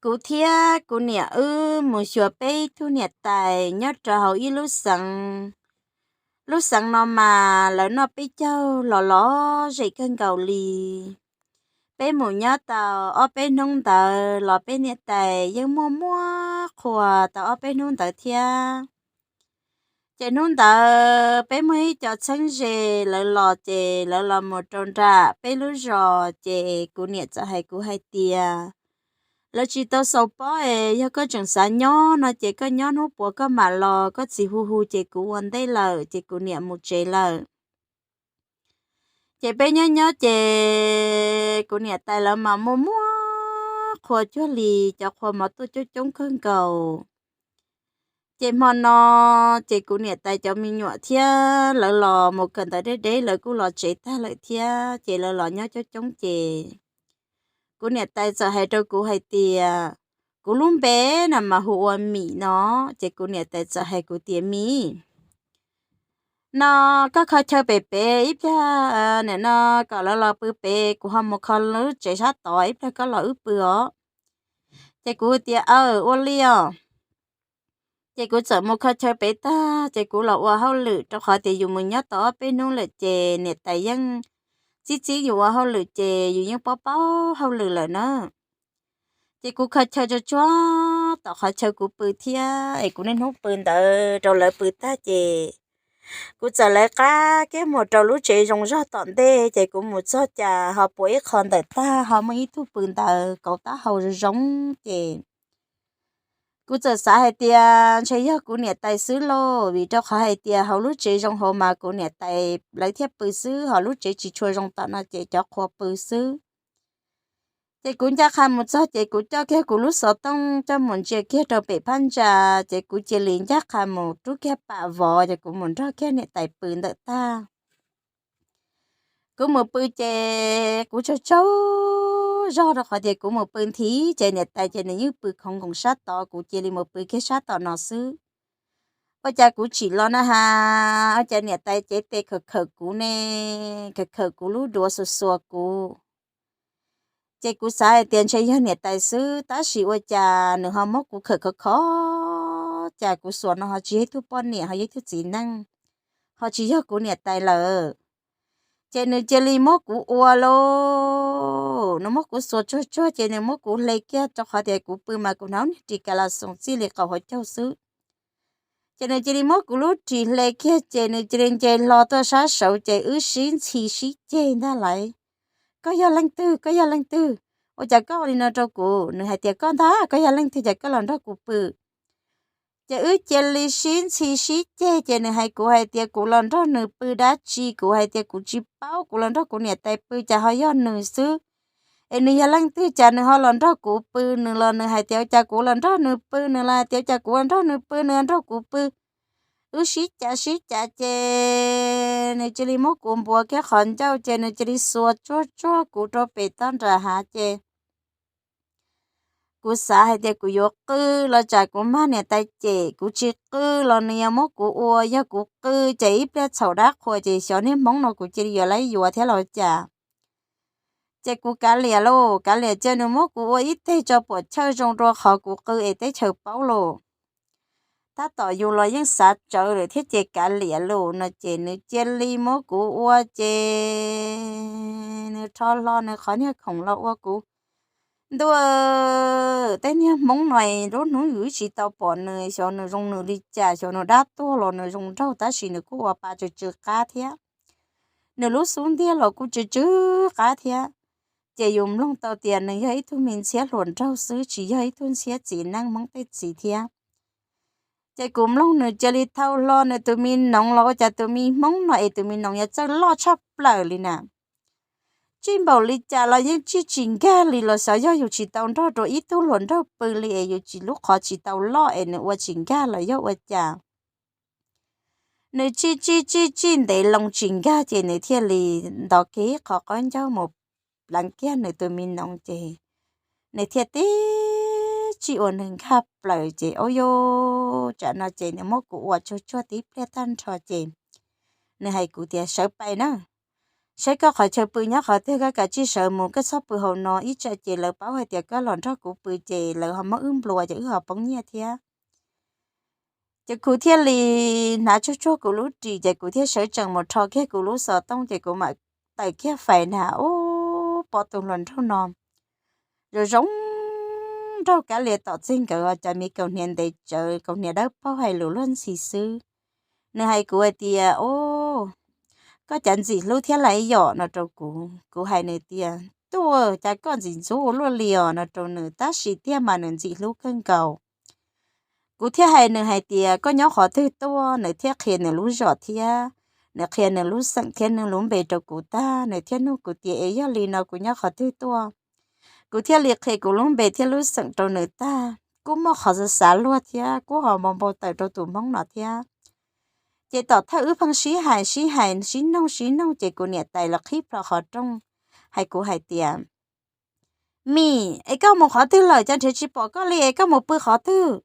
Kuv thiab kuv niam wb mus xyuas peb ib tug niam tais nyob rau hauv ib lub xeev. Lub xeev no mas lawv noj peb caug los lom zem kawg nkaus li. Peb mus nyob tau ob peb hnub ntawd los peb niam tais yeej muaj muaj qhua tau ob peb hnub ntawd thiab. Ces hnub ntawd peb muaj ib co txheeb ze, lawv los ces lawv los mus rau nram peb lub zos, ces kuv niam txawm hais kuv hais tias, lawv tsis tau xaus pob es yog koj tseem xav nyob no ces koj nyob hnub puas koj mam los, koj txiv hu hu ces kuv ua ntej lawm, ces kuv niam mus tsev lawm. Ces peb nyob nyob ces kuv niam tais lawv mas muaj muaj qhua cuag li, cov qhua mas tuaj coob coob kawg nkaus. Ces hmo no ces kuv niam tais cov me nyuam thiab lawv los mus kawm ntawv deb deb, lawv kuj los tsev tag lawm thiab, ces lawv los nyob coob coob ces kuv niam tais txawm hais rau kuv hais tias, kuv lub npe na mas hu ua Mim no, ces kuv niam tais txawm hais kuv tias, Mim, no koj kho chaw pem pem ib pliag, nim no kom lawv los pw pem, kuv ho mus kho lub tsev sab tod, ib pliag koj los wb pw os. Ces kuv tias, aw, ua li os. Ces kuv txawm mus kho chaw pem tag ces kuv los ua hauj lwm, rau qhov tias yus mus nyob tau ob peb hnub lawm ces niam tais yeej txib txib yus ua hauj lwm ces yus yeej paub paub hauj lwm lawm na. Ces kuv kho chaw tsuag tsuag tom qhov chaw kuv pw thiab es kuv niaj hnub pw ntawd rau lawv pw tag ces kuv txawm lawv qab kiag mus rau lub tsev zoo zog tom ntej ces kuv mus txog cas ho puas ib qho ntawm tag ho muaj ib tug pw ntawd kauv taub hau zoo zoo ces kuv txawm xav hais tias ntshe yog kuv niam tais xwb lauj, vim rau qhov hais tias hauv lub tsev zoo hauv mas kuv niam tais lawv thiaj pw xwb, ho lub tsev tsis tshua zoo tom no ces cov qhua pw xwb. Ces kuv ncaj qha mus txog ces kuv coj kiag kuv lub xov tooj coj mus ntsia kiag rau pem phab ntsa, ces kuv cia li ncaj qha mus rub kiag pam vov ces kuv mus nrog kiag niam tais pw ntawm tag. Kuv mus pw ces kuv tsaug tsaug zog rau qhov tias kuv mus pw nthi ces niam tais ces nws yeej pw khoov nkoos sab tod, kuv cia li mus pw kiag sab tom no xwb. Ua cas kuv tsim los na has, ua cas niam tais cev tes khawm khawm kuv ne, khawm khawm kuv lub duav xuas xuas kuv. Ces kuv xav hais tias ntshe yog niam tais xwb, tab sis ua cas nws ho muab kuv khawm khov kho, cas kuv xuas no ho tsis yog ib tug poj niam, ho yog ib tug txiv neej, ho tsis yog kuv niam tais lawm. Ces nws cia li muab kuv ua lauj, nws muab kuv xuas tsuag tsuag ces nws muab kuv hle kiag rau qhov tias kuv pw mas kuv hnav niag ris kas las xoos txij li qaum hauv caug xwb. Ces nws cia li muab kuv lub ris hle kiag ces nws cia li nce hlo tuaj sab saud ces wb sib ntxhi sib ceg ntag lauj. Koj yog leej twg? Koj yog leej twg? Ua cas koj ua li no rau kuv? Nws hais tias koj ntag, koj yog leej twg cas koj los nrog kuv pw? Ces wb cia li sib ntxhi sib ceg ces nws hais kuv hais tias kuv los nrog nws pw dab tsi, kuv hais tias kuv tsis paub, kuv los nrog kuv niam tais pw cas ho yog nws xwb. Es nws yog leej twg cas nws ho los nrog kuv pw, nws los nws hais tias cas kuv los nrog nws pw, nws los hais tias cas kuv los nrog nws pw, nws los nrog kuv pw. Wb sib cav sib cav ces nws cia li muab kuv npuav kiag qhov ncauj ces nws cia li xuas tsuag tsuag kuv rau pem toj nram hav ces kuv xav hais tias kuv yuav qw los tsam kuv mag niam tais cem, kuv tsis qw los nws yuav muab kuv ua, yog kuv qw ces ib pliag txhaum dab qhuas ces xyov niag hmoob no kuv cia li yuav laib yuav thiab los cas. Ces kuv kav liam lauj, kav liam cia nws muab kuv ua ib teg tso puam chawj zoo dua qhov kuv qw es teb chaws paub lauj. Tab tom yus los yeej xav tsawv lawm thiab ces kav liam lauj no ces nws cia li muab kuv ua ces nws rho hlo nws qhov niag khoom los ua kuv. Ntuj, tej niag hmoob no lub hnub yus tsis tau pom nws, xyov nws zoo nws li cas, xyov nws dab tuag los nws zoo nraug tab sis nws kuj ua pa tsw tsw qab thiab. Nws lub xub ntiag los kuj tsw tsw qab thiab. Ces yus mloog tau tias nws yog ib tug me ntxhiab hluas nraug xwb tsis yog ib tug ntxhiab txiv neej hmoob tej txiv thiab. Ces kuv mloog nws cia li thau hlo nws tus me noov los ua cas tus me hmoob no es tus me noov yuav txawj loj tshaj plaws li na. Tsij npaum li cas los yeej tsij tsis nkag li los xyov yog yus tsis tau nrog rau ib tug hluas nraug pw li es yus tsis lub qhov tsis tau loj es nws ua tsis nkag los yog ua cas. Nws tsij tsij tsij tsij ntev loo tsis nkag ces nws thiaj li nto kiag ib qho qaub ncaug mus pleev kiag nws tus me noov ces nws thiaj tib tsij ua nws nkag plaws ces ua yus tsam no ces nws muab kuv ua tsuag tsuag tib pliag tag nrho ces nws hais kuv tias sawv pais na, saib koj qhov chaw pw nyob qhov twg, koj kav tsij sawv mus, koj txhob pw hauv no, ib tsam ces lawv paub hais tias koj los nrog kuv pw ces lawv ho muab wb nplua ces wb ho poob nyiaj thiab. Ces kuv thiaj li hnav tsuag tsuag kuv lub ris ces kuv thiaj sawv tsees mus rho kiag kuv lub xov tooj ces kuv mam tawm kiag fais na, ub, pom tus hluas nraug no zoo zoo nraug kab lias tom txij nkawd cov me kaus hniav ntev tsawv, kaus hniav dawb paug hais lus luag ntxhi xwb. Nws hais kuv hais tias, ub, koj cov ntxim hlub thiab lais yom no rau kuv. Kuv hais nws tias, tuaj, cas koj ntxim ntxub ua luaj li os no rau nws, tab sis tiag mas nws ntxim hlub kawg nkaus. Kuv thiaj hais nws hais tias, koj nyob qhov twg tuaj? Nws thiaj qhia nws lub zos thiab nws qhia nws lub xeem thiab nws lub npe rau kuv tag, nws thiaj nug kuv tias, es yog li no kuv nyob qhov twg tuaj? Kuv thiaj li qhia kuv lub npe thiab lub xeem rau nws tag, kuj muaj qhov xav xav luag thiab kuj ho npau npau taws rau tus hmoob no thiab. Ces tom thawj wb pheej sib hais sib hais sib noog sib noog ces kuv niam tais los qhib plho qhov rooj, hais kuv hais tias, mim, es koj mus qhov twg lawm, cas nrhiav tsis pom koj li, es koj mus pw qhov twg?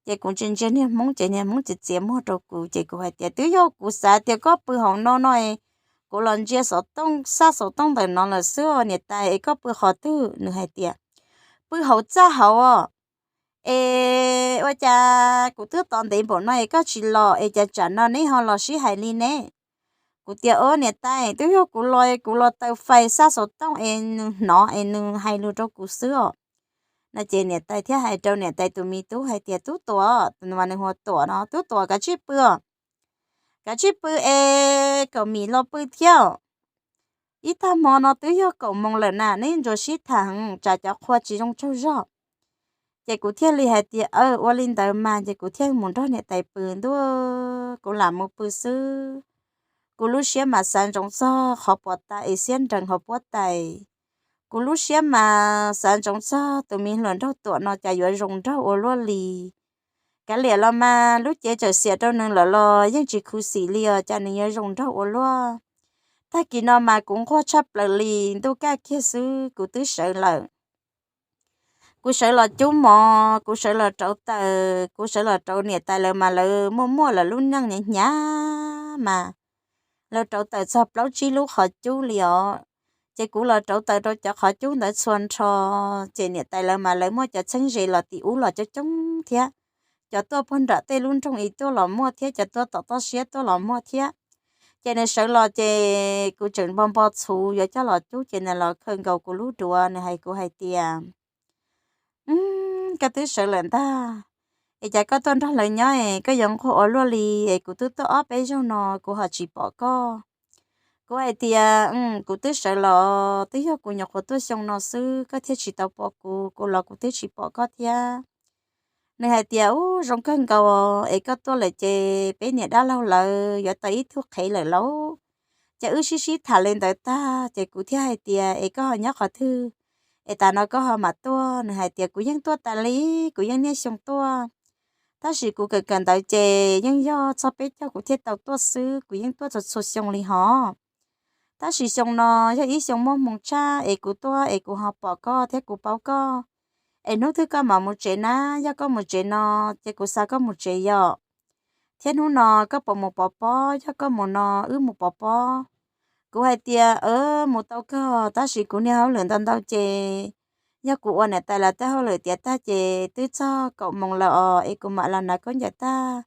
Ces kuv ntsia ntsia niag hmoob ces niag hmoob txiav txiav muag rau kuv ces kuv hais tias, twb yog kuv xav tias koj pw hauv no no es kuv los ntsia xov tooj, xaj xov tooj ntawm no lawm xwb os niam tais, es koj pw qhov twg? Nws hais tias, pw hauv txaj hauv os. Es ua cas kuv twb tos ntev npaum no es koj tsis los, es cas tsam no neb ho los sib hais li ne? Kuv tias, o niam tais, twb yog kuv los, kuv los taws fais xaj xov tooj es nws hnov es nws hais lus rau kuv xwb os. No ces niam tais thiaj hais rau niam tais tus me tub hais tias, tub Tuam, tus no mas nws hu ua Tuam no, tub Tuam, kav tsij pw os, kav tsij pw es kom mim los pw thiab. Ib tag hmo no twb yog kaum moos lawm na, neb ntsuas sib tham heev tsam cov qhua tsis zoo tsaug zog. Ces kuv thiaj li hais tias, aw, ua li ntawd mas, ces kuv thiaj mus nrog niam tais pw ntua, kuv lam mus pw xwb. Kuv lub siab mas xav ntsoov txog qhov puas tas es xiab nrees hauv puab tais. Kuv lub siab mas xav ntsoov txog tus me hluas nraug Tuam no cas yuav zoo nraug ua luaj li. Kav liam los mas lub cev txawm xiam rau nws lawm los yeej tsis khuv xim li os, cas nws yuav zoo nraug ua luaj. Tag kis no mas kuv nquag tshaj plaws li, ntuj kaj kiag xwb kuv twb sawv lawm. Kuv sawv los cub mov, kuv sawv los rauv taws, kuv sawv los rauv niam tais lawv mas lawv muaj muaj lawv lub neej hnyav hnyav mas lawv rauv taws txog plaub tsib lub qhov cub li os. Ces kuv los rauv taws rau cov qhov cub ntawd txhua nrho, ces niam tais lawv mas lawv muaj cov txheeb ze los tim ub los coob coob thiab, cov tuaj puag nram tej lub nroog ib tuaj los muaj thiab, cov tuaj tom toj siab tuaj los muaj thiab. Ces nws sawv los ces kuv tseem npo npo txhuv yuav coj los cub ces nws los khawm nkaus kuv lub duav, nws hais kuv hais tias, koj twb sawv lawm ntag, es cas koj tuaj nrog lawv nyob es koj yuav nquag ua luaj li, es kuv twb tuaj ob peb zaug no kuv ho tsis pom koj. Kuv hais tias, kuv twb sawv los, twb yog kuv nyuam qhuav tuaj xyoo no xwb koj thiaj tsis tau pom kuv, kuv los kuv twb tsis pom koj thiab. Nws hais tias, ub, zoo kawg nkaus es koj tuaj lawm ces peb niam dab laug lawv yuav tau ib tug qhev lawm lauj. Ces wb sib sib tham li ntawd tag ces kuv thiaj hais tias, es koj ho nyob qhov twg, es tas no koj ho mam tuaj? Nws hais tias, kuv yeej tuaj tas li, kuv yeej niaj xyoo tuaj, tab sis kuv kawm kawm ntawv ces yeej yog txog peb caug kuv thiaj tau tuaj xwb, kuv yeej tuaj txhua txhua xyoo li hos. Tab sis xyoo no yog ib xyoo muaj hmoo tshaj es kuv tuaj es kuv ho pom koj thiab kuv paub koj. Es hnub twg koj mam mus tsev na? Yog koj mus tsev no ces kuv xa koj mus tsev yom. Thiab hnub no koj puas mus pov pob? Yog koj mus no wb mus pov pob. Kuv hais tias, mus tau kawg tab sis kuv niag hauj lwm ntau ntau ces yog kuv ua niam tais lawv tej hauj lwm tiav tag ces twb txog kaum moos lawm os, es kuv mam los hnav khaub ncaws tag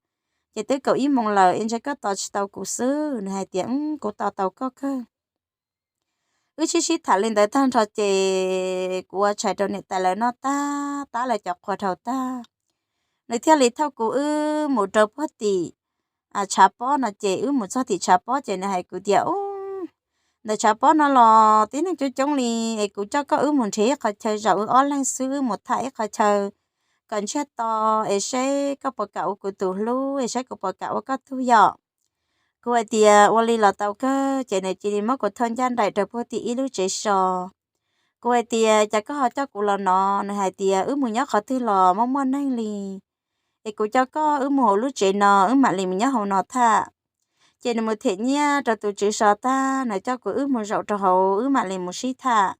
ces twb kaum ib moos lawm, es ntshe koj tos tsis tau kuv xwb. Nws hais tias, kuv tos tau koj kawg. Wb sib sib tham li ntawd tag nrho ces kuv ua tshais rau niam tais lawv noj tag, tab lawv cov qhua dhau tag, nws thiaj li thauj kuv wb mus rau puag tim tshav pob no. Ces wb mus txog tim tshav pob ces nws hais kuv tias, ub, ntawm tshav pob no los tib neeg coob coob li, es kuv coj koj wb mus nrhiav ib qhov chaw zaum wb ob leeg xwb, wb mus tham ib qhov chaw kom ntsiag to, es saib koj puas kam ua kuv tus hlub, es saib kuv puas kam ua koj tug yom. Kuv hais tias, ua li los tau kawg. Ces nws cia li muab kuv thauj ncaj nraim rau puag tim ib lub tsev so. Kuv hais tias, cas koj ho coj kuv los no? Nws hais tias, wb mus nyob qhov twg los muaj muaj neeg li, es kuv coj koj wb mus hauv lub tsev no, wb mam li mus nyob hauv no tham. Ces nws mus them nyiaj rau tus tswv so tag, nws coj kuv wb mus zaum rau hauv, wb mam li mus sib tham.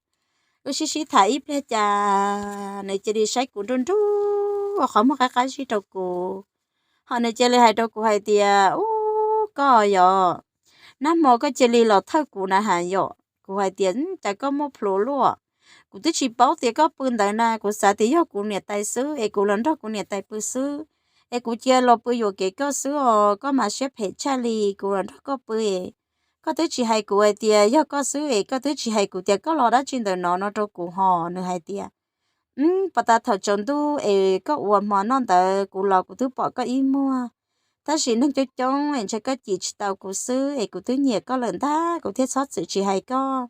Wb sib sib tham ib pliag cas nws cia li saib kuv nruj nruj ua qhov muag qab qab zib rau kuv, ho nws cia li hais rau kuv hais tias, ub, koj yog nag hmo koj cia li los thawj kuv na has yom. Kuv hais tias, Cas koj muaj plhus luaj? Kuv twb tsis paub tias koj pw ntawd na, kuv xav tias yog kuv niam tais xwb es kuv los nrog kuv niam tais pw xwb, es kuv cia los pw yuam kev koj xwb os, koj mas siab phem tshaj li, kuv los nrog koj pw. Koj twb tsis hais kuv hais tias yog koj xwb es koj twb tsis hais kuv tias koj los dab tsi ntawm no no rau kuv hos. Nws hais tias, Pos tas thaum tsaus ntuj es koj ua hmo noj ntawd kuv los kuv twb pom koj ib muag, tab sis neeg coob coob es ntshe koj cim tsis tau kuv xwb es kuv twb nyiam koj lawm ntag kuv thiaj txhob txwm tsis hais koj.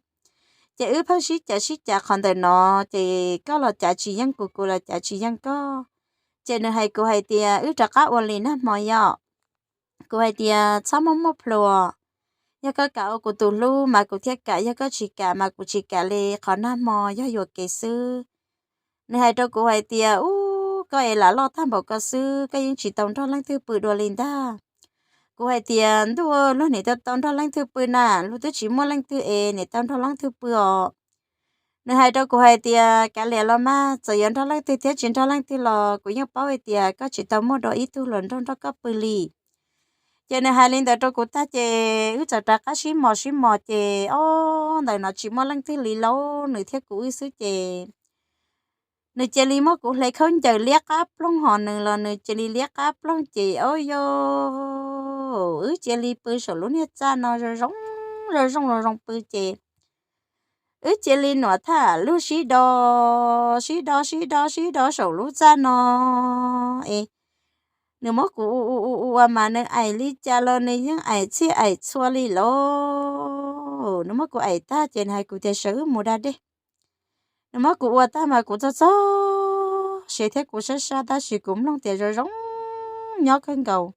Ces wb pheej sib cav sib cav qhov ntawm no, ces koj los cav tsis yeej kuv, kuv los cav tsis yeej koj. Ces nws hais kuv hais tias, Wb rov qab ua li nag hmo yom. Kuv hais tias, Txhob muaj muaj plhus, yog koj kam ua kuv tus hlub mas kuv thiaj kam, yog koj tsis kam mas kuv tsis kam li, qhov nag hmo yog yuam kev xwb. Nws hais rau kuv hais tias, Ub, koj es lam loj tag npaum koj xwb, koj yeej tsis tau nrog leej twg pw dua li ntag. Kuv hais tias, Ntuj, luag nim tau tau nrog leej twg pw na, luag twb tsis muaj leej twg es nim tau nrog leej twg pw os. Nws hais rau kuv hais tias, Kav liam los mas, txawm yuav nrog leej twg thiab tsis nrog leej twg los kuv yeej paub hais tias koj tsis tau muaj dua ib tug hluas nraug nrog koj pw li. Ces nws hais li ntawd rau kuv tag ces wb txawm rov qab sib mos sib mos ces ob ntawm no tsis muaj leej twg li lauj, nws thiab kuv wb xwb ces nws cia li muab kuv hle khaub ncaws liab qab ploog, hos nws los nws cia li liab qab ploog ces ob yos, wb cia li pw saum lub niag txaj no zoo zoo, zoo zoo zoo pw ces wb cia li nuam tham lug sib do, sib do sib do sib do saum lub txaj no es nws muab kuv ua ua ua mas nws aim li cas los nws yeej aim txhij aim txhua li lauj. Nws muab kuv aim tag ces nws hais kuv tias, Sawv wb mus da dej. Nws muab kuv ua tag mas kuv txog txog siav thiab kuv sab sab tab sis kuv mloog tias zoo zoo nyob kawg nkaus,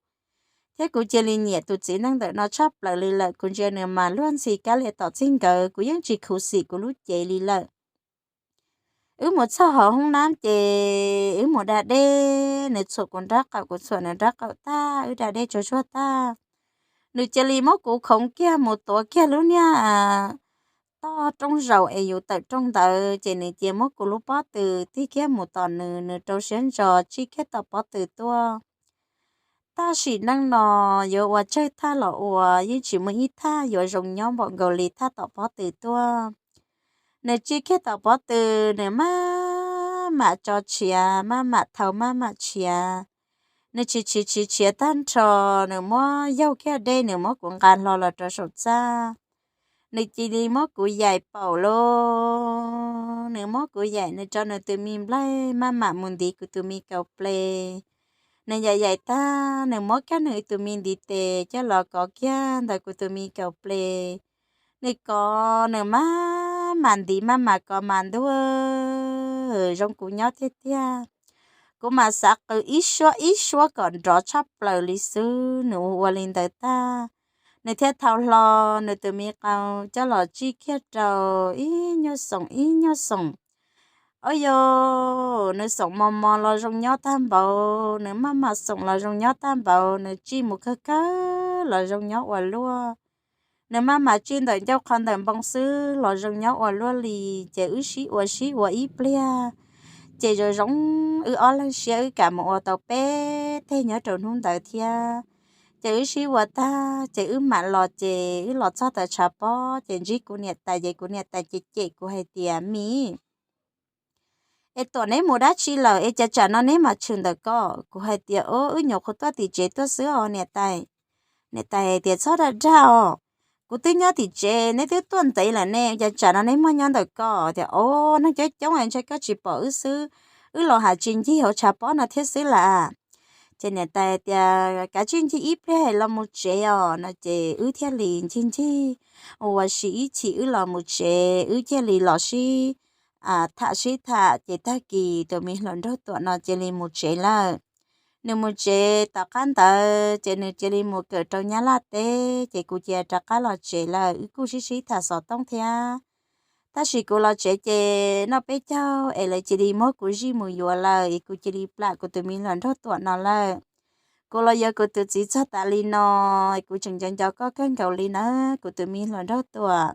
thiab kuv cia li nyiam tus txiv neej ntawm no tshaj plaws li lawm. Kuv ntsia nws mas luag ntxhi kab li tom txij nkawd, kuv yeej tsis khuv xim kuv lub cev li lawm. Wb mus txog hauv hoob nab ces wb mus da dej, nws txhuam kuv nrab qaum kuv txhuam nws nrab qaum tag, wb da dej tsuag tsuag tag, nws cia li muab kuv khoov kiag mus tuav kiag lub niag toj rooj zaum es yus tawm rooj ntawd ces nws cia muab kuv lub pob tw tig kiag mus tom nws, nws rau siab ntso tsij kiag tom pob tw tuaj. Tab sis neej no yuav ua tsawg thaj los ua yeej tsis muaj ib thaj yuav zoo nyob npaum nkaus li thaj tom pob tw tuaj. Nws tsij kiag tom pob tw, nws maj mam tso tshiav, maj mam thau maj mam tshiav. Nws tsis tsis tsis tshiav tag nrho, nws muab yaug kiag dej, nws muab kuv nqa hlo los rau saum txaj. Nws cia li muab kuv yaim paum lauj, nws muab kuv yaim, nws tso nws tus me nplaig maj mam mus ntiv kuv tus me kaum ples. Nws yaim yaim tag, nws muab kiag nws tus me ntiv tes coj los kov kiag ntawm kuv tus me kaum ples. Nws kov, nws maj mam ntiv maj mam kov mas ntuj, zoo kuv nyob tiag tiag. Kuv mas xav qw ib suab ib suab kom nrov tshaj plaws li xwb. Nws ua ua li ntawd tag, nws thiaj thau hlo nws tus me qau coj los tsij kiag rau, ib nyuag xoom ib nyuag xoom. Ob yos, nws xoom mos mos los zoo nyob tag npaum, nws maj mam xoom los zoo nyob tag npaum, nws tsij mus kawg kawg los zoo nyob ua luaj. Nws maj mam tsij ntawm ncauj qhov ntawm npoo xwb los zoo nyob ua luaj li. Ces wb sib ua sib ua ib pliag, ces zoo zoo, wb ob leeg siab wb kam mus ua tau peb teg nyob rau hnub ntawd thiab. Ces wb sib ua tag ces wb mam los, ces wb los txog tom tshav pob ces ntsib kuv niam tais, ces kuv niam tais cem cem kuv hais tias, Mim, es Tuam neb mus dab tsi lawm es cas tsam no neb mam tshwm ntawm ko? Kuv hais tias, Ub, wb nyuam qhuav tuaj tim tsev tuaj xwb os niam tais. Niam tais hais tias, Txhob dag dag os, kuv twb nyob tim tsev, neb twb tuaj ntev lawm ne, cas tsam no neb muaj nyob ntawm ko? Tias, Ob, neeg coob coob es ntshe koj tsis pom wb xwb, wb los hais tsis ncig hauv tshav pob no thiab xwb las. Ces niam tais tias, Kav tsij ncig ib pliag los mus tsev os, no ces wb thiaj li ncig ncig ua si ib chim wb los mus tsev, wb thiaj li los sib tham sib tham, ces tag kis tus me hluas nraug Tuam no cia li mus tsev lawm. Nws mus tsev, tom qab ntawd ces nws cia li mus kawm rau Nyab Laj teb, ces kuv cia rov qab los tsev lawm, wb kuj sib sib tham xov tooj thiab. Tab sis kuv los tsev ces noj peb caug es lawv cia li muab kuv zij mus yuav lawm, es kuv cia li plam kuv tus me hluas nraug Tuam no lawm. Kuv los yuav kuv tus txiv txog tas li no, kuv tseem nco nco koj kawg nkaus li na, kuv tus me hluas nraug Tuam.